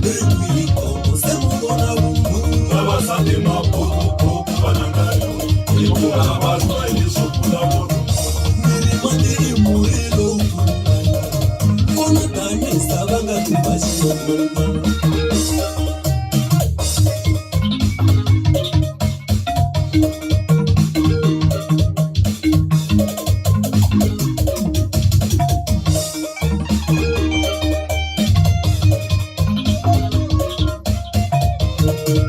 ri kwihi khombo se mu vona vumunhu. Vavasati mabukubuku n'wanangayo hikuva va hlweli swo kula vubuku Miri mati i murhi lowukulu kona tanihi va nga tiva xin'wana.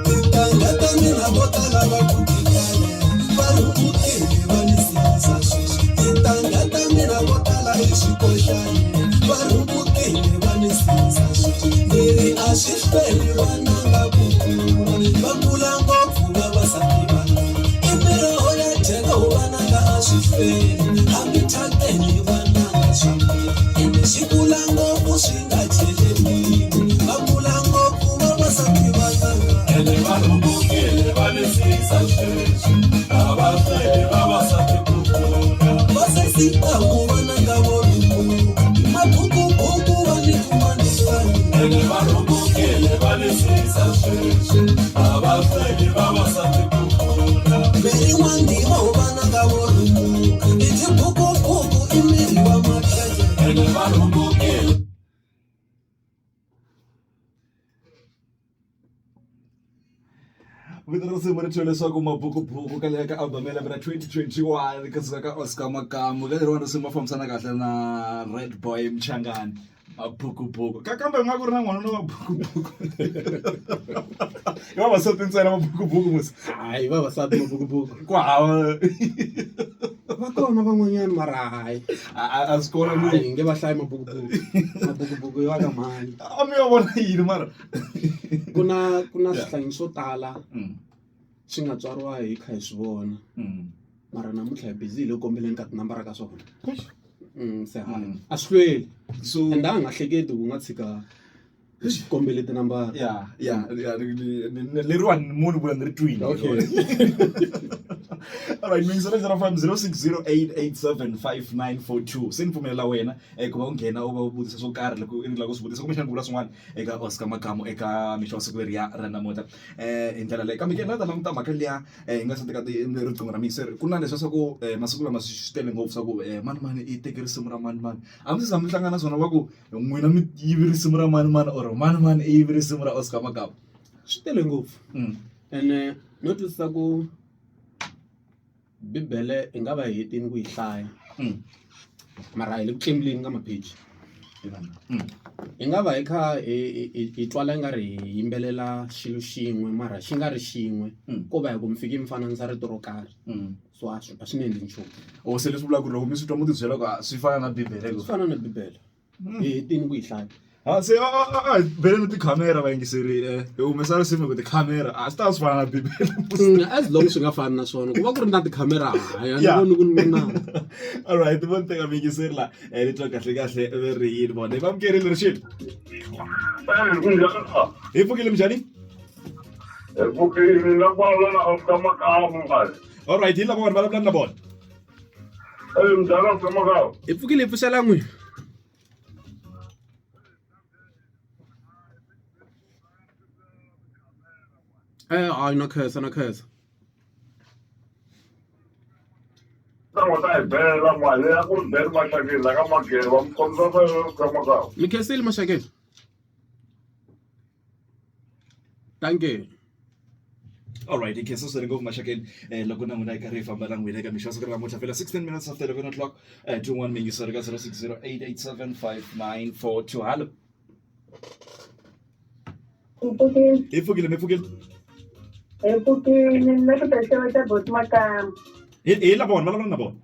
Tintangha ta mina vo tala va kutikale va rhukutile va ni sindzisa sweswi. Tintangha ta mina vo tala i swikoxani va rhukutile va ni sindzisa sweswi. Ni ri a swi hlweli vananga ku kula va kula ngopfu vavasati va mina. I miroho ya dyeka vananga a swi hlweli hambi thyakeni vananga swa mila ende swi kula ngopfu swi nga cheletiwi va kula ngopfu vavasati vananga. Ene va rhukutile va ni sindzisa sweswi a va hlweli vavasati ku kula Vasesitamu vananga vo rhumbuka mabukubuku va ni kuma ni fani. Ene va rhukutile va ni sindzisa sweswi a va hlweli vavasati ku kula Miri wa ntima vananga vo rhumbuka i tibukubuku i miri wa makhekhe. Ene va rhukutile Vito ra risimu ri thyiwe leswaku mabukubuku ka leya ka album ya lembe ra 2021 kusuka ka Oscar Makamu ka leriwani risimu va fambisana kahle na Red Boy Mchangani mabukubuku ka kambe nga ku ri na n'wana na mabukubuku i vavasati ntsena mabukubuku musi Hayi vavasati mabukubuku ku hava va kona van'wanyana mara hayi a swi kona hayi hi nge va hlayi mabukubuku mabukubuku i va ka mhani a mi yo vona yini mara ku na ku na swihlangi swo tala swi nga tswariwa hi kha hi swi vona mara namuntlha hi busy hi le ku kombeleni ka tinambara ka swona se hayi a swi hlweli so ende a nga hleketi ku nga tshika hi swi kombele tinambara ya ya ya leriwani munhu vula ni ri twini Okay. Alright, mingisela 050608875942. Se ni pfumelela wena ku va u nghena u va u vutisa swo karhi loko i lava ku swi vutisa kumbexana ku vula swin'wana eka Oscar Makamu eka mixo wa siku leriya ra namuntlha hi ndlela leyi. Kambe ke na ta languta mhaka liya hi nga se teka riqingho ra muyingiseri ku na leswiya swa ku masiku lama swi tele ngopfu swa ku manimani i teke risimu ra manimani. A mi se za mi hlangana na swona va ku n'wina mi yive risimu ra manimani or manimani i yive risimu ra Oscar Makamu? Swi tele ngopfu ene no twisisa ku bibele hi nga va hi hetini ku yi hlaya mara hi le ku tlembuleni ka mapheji hi nga va hi kha hi twala i nga ri hi yimbelela xilo xin'we mara xi nga ri xin'we ko va hi ku mi fike mi fananisa rito ro karhi so a swi a swi ni endli nchumu. O se leswi vulaka ku ri loko mi swi twa mo tibyela ku swi fana na bibele swi fana na bibele. Hi hetini ku yi hlaya. Ha se a hi beleni tikhamera vayingiseri hi humesa risimu hi ku tikhamera a swi ta swi fana na bibele. As long swi nga fani na swona ku va ku ri na tikhamera hayi a ni voni ku ri na. Alright vo ni teka muyingiseri la ni twa kahle kahle ve ri yini vona hi va amukerile rixile. Hi pfukile minjhani? Hi pfukile na ku vulavula na Oscar Makamu. Alright hi lava vanhu vulavulani na vona. Mdala Oscar Makamu. Hi pfukile hi pfuxela n'wina. Hayi na khensa na khensa. Ntango ta hi bela mali ya ku ri bela Maxakeni la ka Mageva mi kombisa ka Makamu. Mi khensile Maxakeni. Dankie. Alright, hi khensa swinene ngopfu Maxakeni loko na n'wina hi karhi hi famba na n'wina eka mixo ya siku ra namuntlha fela 16 minutes after 11 o'clock 21 miyingiseri ka 0608875942 hallo. Hi pfukile. Hi pfukile mi pfukile. Hi pfukile ni le ku ta xeweta boti Makamba. Hi la vona vulavula na vona.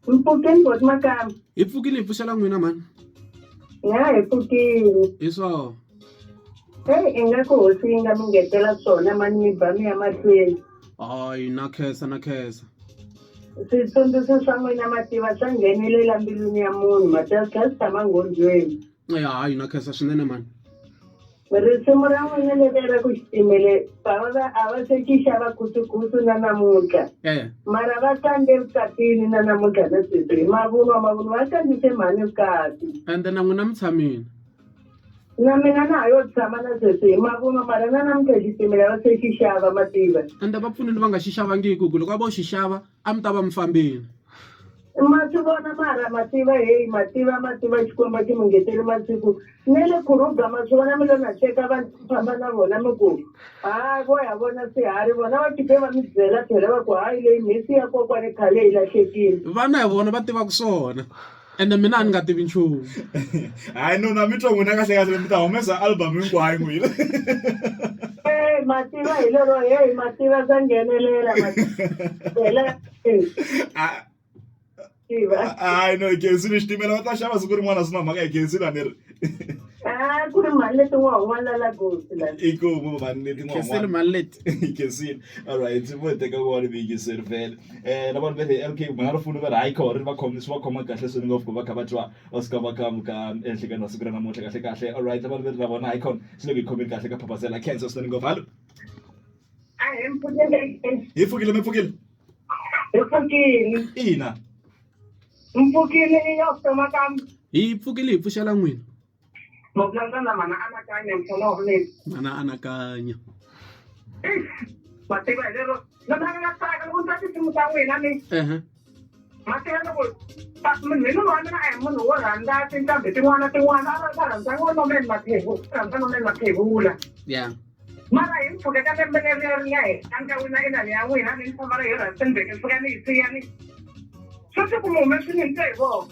Hi pfukile boti Makamba. Hi pfukile hi pfuxela n'wina mhani. Ya hi pfukile. Hi swona. Hey, ingaku hosi yi nga mi ngetela swona mani mi ba mi ya mahlweni. Hayi na khensa na khensa. Switsundzuxo swa n'wina mativa swa nghenelela mbilwini ya munhu mativa swi tlhela swi tshama nghondzweni. Ya hayi na khensa swinene mhani. Risimu ra n'wina leriya ra ku xitimele va va a va se xi xava khutukhutu na namuntlha. Mara va kandze vukatini na namuntlha na sweswi hi mavunwa mavunwa va kandzise mhani vukati. Ende na n'wina mi tshamile. Na mina na ha yo tshama na sweswi hi mavunwa mara na namuntlha xitimela va se xi xava mativa. Ende va pfunile va nga xi xavangiki ku loko a vo xi xava a mi ta va mi fambile. Ma swi vona mara mativa heyi mativa mativa Xikwembu a xi mi ngeteli masiku ne le Kruger ma swi vona mi lo na teka vanhu mi famba na vona mi ku ha vo ya vona swiharhi vona va fike va mi byela phela va ku hayi leyi mhisi ya kokwani khale yi lahlekile. Vana hi vona va tivaka swona. Ende mina a ni nga tivi nchumu. Hayi no na mi twa n'wina kahle kahle mi ta humesa album hinkwayo n'wina. Hey, mativa hi lero hey mativa swa nghenelela mativa hayi no hi khensile xitimela va ta xava siku rin'wana swi na mhaka hi khensile a ni ri a ku ri mali leti n'wa un'wana la gosi la i ku mali leti n'wa khensile mali leti hi khensile alright vo teka ku wani viyingiseri vhele na vanhu va le LK mhana rifuni va ri hayi kho ri va khomi swi va khoma kahle swinene ngopfu ku va kha va twa Oscar Makamu ka enhlekani wa siku ra namuntlha kahle kahle alright na vanhu va ri na vona hayi khona swi le ku hi khomeni kahle ka phapazela khensa swinene ngopfu hallo hi pfukile mi pfukile hi pfukile ina mpfukile i Oscar Makamu Hi pfukile hi pfuxela n'wina. Vulavula na mana anakanya mfana wa mina. Mana anakanya. Ma tiva hi lero na na nga tsaka loko ndzi twa tinsimu ta n'wina ni. Ehe. Ma tiva loko munhu hi nuna wa mina a hi munhu wo rhandza tinqambi tin'wana tin'wana a va rhandza ngo Norman Mathebula rhandza Norman Mathebula. Yeah. Mara hi mpfhuka ka lembe leriya ri nga hela ka wina inani ya n'wina ni famba na hi Rustenburg ni fika ni yi siya ni sweswi ku mi humesile ni twe hi vona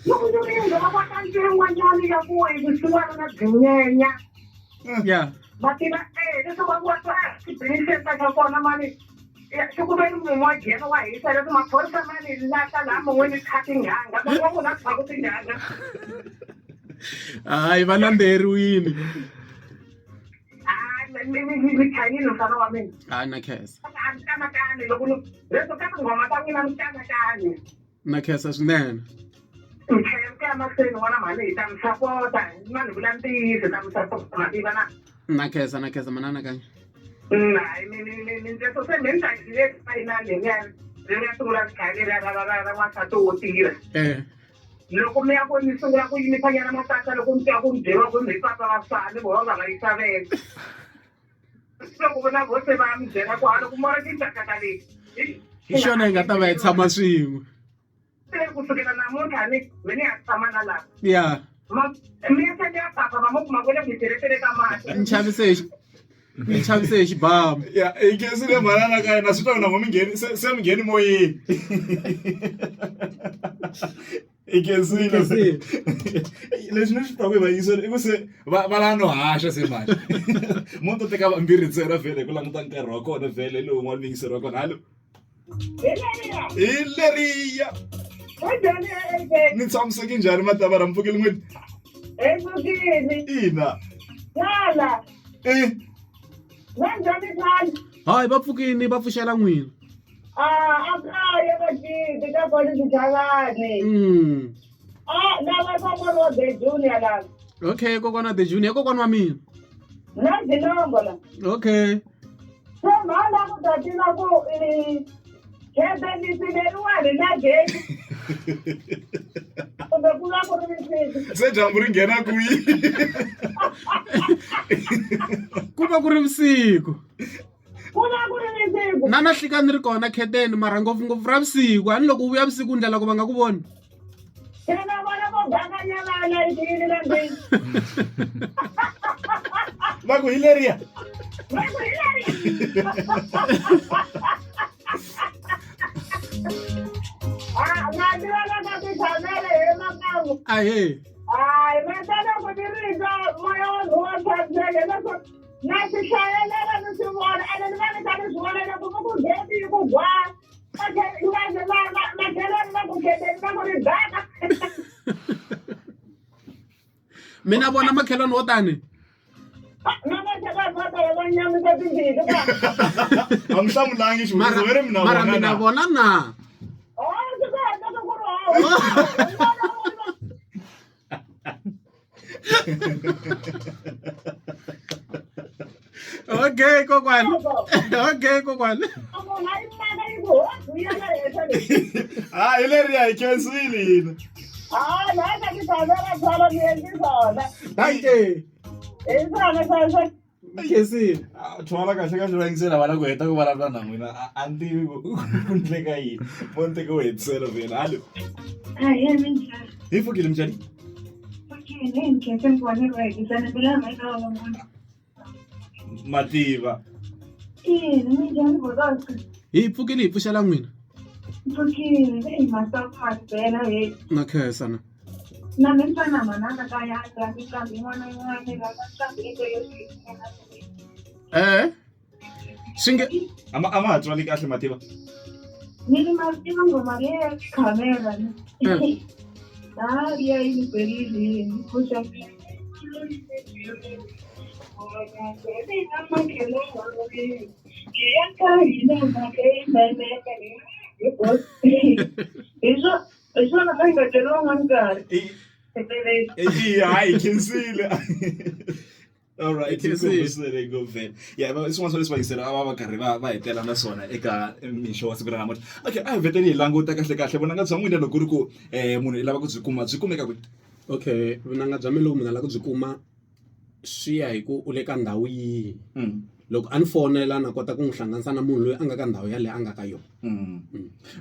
loko ni ri va kwata ntsengwanyana ya ku i vusiwana na byi nyenya ya va tiva e leswi va wa twa xibinixesa xa kona mani swi ku veni mumu wa jele wa hisa leswi maphorisa mani lata laha mun'wini kha tinghanga va va munhu a tshwaku tinghanga hayi va landzeriwile mi khanyile mfana wa mina hayi na khensa a mi kanakani loko leswo ka tinghoma ta n'wina mi kanakani na khensa swinene mi tlhela mi ya mahlweni n'wana mhani hi ta mi sapota mani vula ntiyiso hi ta mi sapota mativa na na khensa na khensa manana kanya Hayi mi se mi ni tsakile final leriya leriya sungula xikhale leriya ra ra ra ra n'wansati wo tirha. Loko mi ya ku mi sungula ku yimisa nyana matata loko mi twa ku mi byeriwa ku mi papa va swa ni vona va va yisa vele. Loko vona vo se va mi byela ku ha loko mo ri tintsakaka leyi. Hi xona hi nga ta va hi tshama swin'we. Se ku sukela namuntlha ni mi ni ya tshama na lava. Ya. Mi ya se mi ya papa va mo kuma ku le ku mi cheletele ka mati. Ni chavise hi ni chavise hi xibamu. Ya i khensile mhanana ka yena swi twa ku na n'we mi ngheni se se mi ngheni moyeni. I khensile. Khensile. Leswi ni swi twaku hi vayingiseri i ku se va va lava no haxa se manje. Mo to teka vambirhi ntsena vhele hi ku languta nkarhi wa kona vhele lowun'wana muyingiseri wa kona. Hallo. Hi leriya. Hi leriya. Unjhani Ni tshamiseke njhani matavara mpfukeli n'wini? Epfukini. Ina. Tala. Eh. Va njhani khale? Hayi va pfukini va pfuxela n'wina. Ah, a kaya va gidi ka kona tichavani. Ah, lava kokwana wa The Junior lava. Okay, kokwana The Junior, kokwana wa mina. Na Zinombo la. Okay. Se mhana ku ta tiva ku i khebe ni leriwani na gezi. Kumbe ku va ku ri vusiku. Se dyambu ri nghena kwihi? Ku va ku ri vusiku. Ku va ku ri vusiku. Na na nhlikani ri kona kheteni mara ngopfungopfu ra vusiku a ni loko u vuya vusiku ndlela ku va nga ku voni. Se na vona vo ganganya vana yini la ndlwini. Va ku hi leriya. Va ku hi leriya. Ah, ma tiva la ka titshamele hi makamu. Ahee. Hayi, mata loko ni ri twa moya wa wa tshamiseke leswo na swi hlayelela ni swi vona ene ni va ni kha ni swi vona loko mi ku gezi yi ku gwa makhelwani va ku kheteni va ku ri daka. Mina vona makhelwani wo tani. Na makhelwani va tala va nyamisa timbilu ka. A mi hlamulangi xivutiso Mara ve ri mina mara vona mina na. vona na. Oh, swi ta endleka ku ri hawa. Okay kokwani. Okay kokwani. Munhu a yi maka yi ku ho buyela henhla leyi. Ah, hi leriya hi khensile hina. Hayi, la ka titshamela tshwala mi endli swona. Dankie. Hi swona sweswo. Khensile. Ah, Thwala kahle kahle vayingisela va la ku heta ku vulavula na n'wina a a ni tivi ku ku ndleka yini mo ni teke u hetisela vhele hallo Ahee, minjhani? hi pfukile minjhani Pfukile, ni khensa ni ku va ni ri hetisana mbilu ya mina van'wana. Mativa Ina, minjhani Botox? Hi pfukile hi pfuxela n'wina. Pfukile, eyi masaku ma byela he. Na khensa na. Na mina ni twa na manana kaya a rhandza nqambi yin'wana na yin'wana ni rhandza nqambi leyi yo Eh. Swi nge a ma a ma ha twali kahle mativa Ni ri ma tiva nghoma leya khamera ni. Ha liya yi ni berile ni pfuxa hi swona hi swona a yi nga byeriwanga nkarhi I hayi khensile alright Khensile. ngopfu vhele ya i swin'wana swa leswi vayingiseri a va va karhi va va hetela na swona eka mixo wa siku ra namuntlha okay a hi vheteni hi languta kahle kahle vunanga bya n'wina loko ku ri ku um munhu i lava ku byi kuma byi kumeka kwihi Okay, vunanga bya mina loko munhu a lava ku byi kuma swi ya hi ku u le ka ndhawu yihi. Loko a ni fonela na kota ku n'wi hlanganisa na munhu loyi a nga ka ndhawu yaleyo a nga ka yona.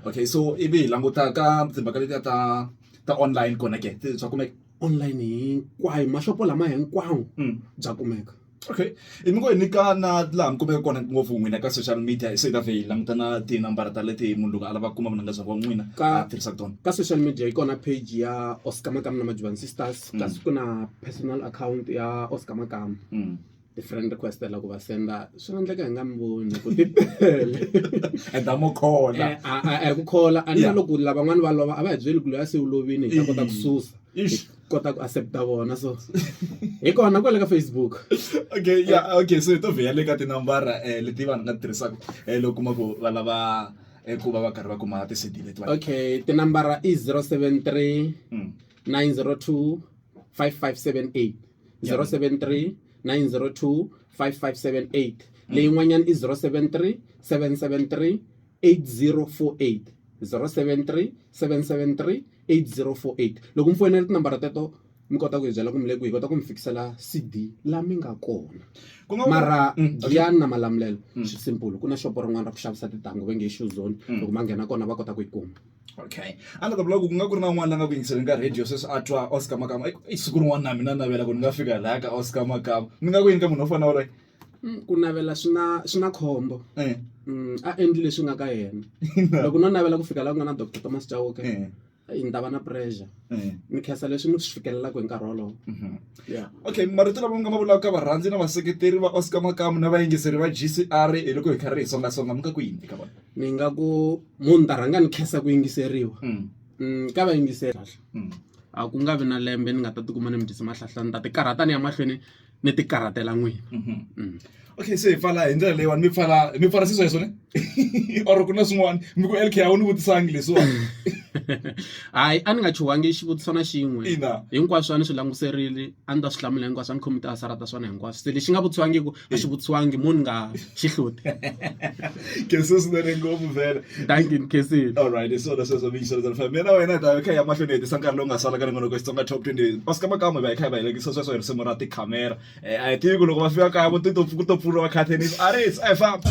Okay so ivi hi languta ka timhaka letiya ta ta online kona ke bya kumeka Online hinkwayo maxopo lama hinkwawo bya kumeka. Okay i mi ngo hi nyika na laha mi kumeka kona ngopfu n'wina ka social media se hi ta vhe hi languta na tinambara ta leti munhu loko a lava ku kuma vunanga bya n'wina a tirhisaka tona. Ka social media yi kona page ya Oscar Makamu na Majubani Sisters kasi ku na personal account ya Oscar Makamu. Ti-friend request la ku va senda swi nga endleka hi nga mi voni ku ti tele. And a mo khola. Eh, a a a hi ku khola a ni na loko lavan'wana va lova a va hi byeli ku loyi a se u lovini hi ta kota ku susa. Ish. Hi kota ku accepta vona so hi kona kwale ka Facebook. Okay yeah okay so hi to vheya le ka tinambara leti vanhu nga ti tirhisaka loko kuma ku va lava ku va va karhi va kuma ti-C_D letiwani. Okay tinambara i 073 902 5578 073 902 5578. Leyin'wanyana i 073 773 8048 073 773 8048. Loko mi foyinela tinambara teto mi kota ku hi byela ku mi le kwihi, hi kota ku mi fikisela CD la mi nga kona. Ku nga Mara okay. Giyani na Malamulele swi simple, ku na xopo rin'wana ra ku xavisa tintangu va nge i Shoe Zone, loko ma nghena kona va kota ku yi kuma. Okay, a ni ta vula ku ku nga ku ri na un'wana la nga ku yingiseleni ka radio sweswi a twa Oscar Makamu i siku rin'wana na mina navela ku ni nga fika laya ka Oscar Makamu ni nga ku yini ka munhu wo fana na woloye? Ku navela swi na swi na khombo. A endli leswi nga ka yena. Loko no navela ku fika laha ku nga na Doctor Thomas Chauke ni ta va na pressure. Ni khensa leswi ni swi fikelelaka hi nkarhi wolowo. Yeah. Okay, marito lama mi nga ma vulaka ka varhandzi na vaseketeri va Oscar Makamu na vayingiseri va GCR hi loko hi karhi hi songasonga mi nga ku yini eka vona? Ni nga ku munhu ta rhanga ni khensa ku yingiseriwa. Ka vayingiseri kahle. A ku nga vi na lembe ni nga ta tikuma ni mi dyise mahlahla ni ta ti karhata ni ya mahlweni ni ti karhatela n'wina. Okay, se hi pfala hi ndlela leyiwani, mi pfala mi pfala sweswo ne or ku na swin'wana mi ku LK a wu ni vutisangi leswiwani? Hayi, a ni nga chuhangi xivutiso na xin'we. Ina. Hinkwaswo a ni swi languserile, a ni ta swi hlamula hinkwaswo, a ni khomi tiasara ta swona hinkwaswo. Se lexi nga vutisiwangiku a xi vutisiwangi, mo ni nga xi hloti. Khensa swinene ngopfu vhele. Dankie, ni khensile. Alright, hi swona sweswo mi yingisela fa mina na wena hi ta va hi kha hi ya mahlweni hi hetisa nkarhi lowu nga sala ka nongonoko Xitsonga Top 20. Oscar Makamu hi va hi kha hi va helekisa sweswo hi risimu ra tikhamera. A hi tivi ku loko va fika kaya vo tito ku to pfuriwa khatheni a ri a hi famba.